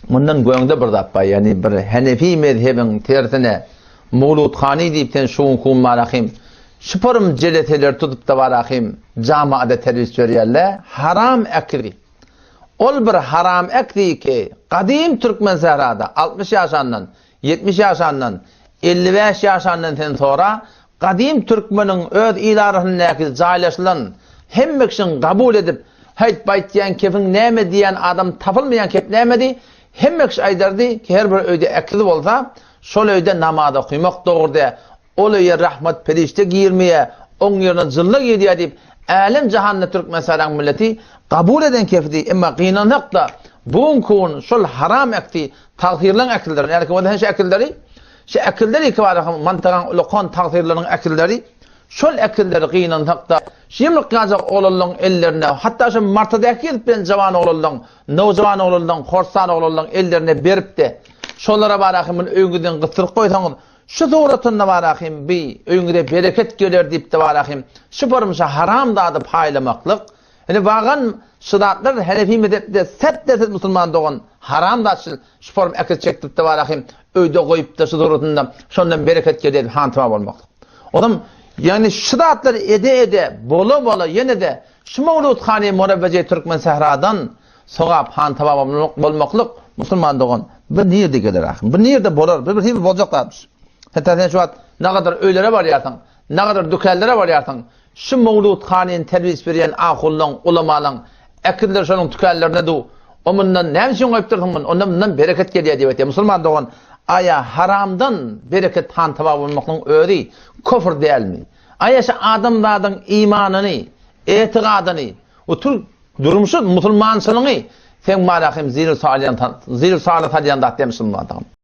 Mundan göňde bir zat bar, ýagny bir Henefi mezhebiň tersine Mowludhany diýip sen şu günki gün barahym şuparym jeleseleri tutup-da barahym jamaada terwis berýärler, haram äkri. Ol bir haram äkri ki, gadym türkmen sährada 60 ýaşandan, 70 ýaşandan, 55 ýaşandan sen sora, gadym türkmeniň öz il arasyndaky jaýlaşylan hemme kişiň kabul edip, Häýt baýtýan kefiň näme diýýän adam tapylmaýan kep nämedi? Hemme kişi aýdardy ki her bir öýde ekiz bolsa, şol öýde namaz okymak dogry dä, ol öýe rahmat perişde girmeýä, oň ýerine jynlar girýä diýip, älem jahanda Türkmenistanyň milleti kabul eden kefidi, emma gynansak-da, bu günki gün şol haram ekdi tagsyrlaryň ekilleri, nädeki bolsa şu ekilleri, şu ekiller ikibara mantygaň ulakan tagsyrlaryň ekilleri, Şol ekinleri gynansak-da, şu ýumruk ýaljak oglanlaryň ellerine, hatda şu martadaky gezip bilen jawan oglanlaryň, nowjawan oglanlaryň, horssan oglanlaryň ellerine berip-de, şolara barahym muny öýüňizden gysdyryp goýsaňyz, şu suratynda barahym bi öýüňize bereket geler diýip-de barahym, şu porumşa haram zady paýlamaklyk, Indi wagan şu zatlar Hanefi mezhepde sert derset musulman dogan haram zat şu şu form äkit çekdiripde barahym öýde goýupda şu suratynda şondan bereket gelýär diýip hantama bolmak. Onam ýagny şu zatlary ede ede bola bola ýene-de şu Mawlud hany Murabbeje Türkmen sähradan sogap hantama bolmaklyk musulman dogan bu nirde geler ahym bu nirde bolar bu bir hili boljak zatmyş. Hatda sen şu wagt nagadar öýlere barýarsyň nagadar dükanlara barýarsyň Şu Mowlud hanyny terbis berýän ahullaň, ulamalaň, äkizler şonuň tükänlerine du, O mundan näme üçin goýupdyrsyň muny, onda mundan bereket gelýär diýip aýtýar. Musulman dogan, aýa haramdan bereket han taba bolmaklygyň özi kofr dälmi? Aýa şu adamzadyň imanyny, etigadyny, o türk durmuşy, musulmançylygyny seň marahym zil salýan, zil sala salýan zat dälmi musulman dogan?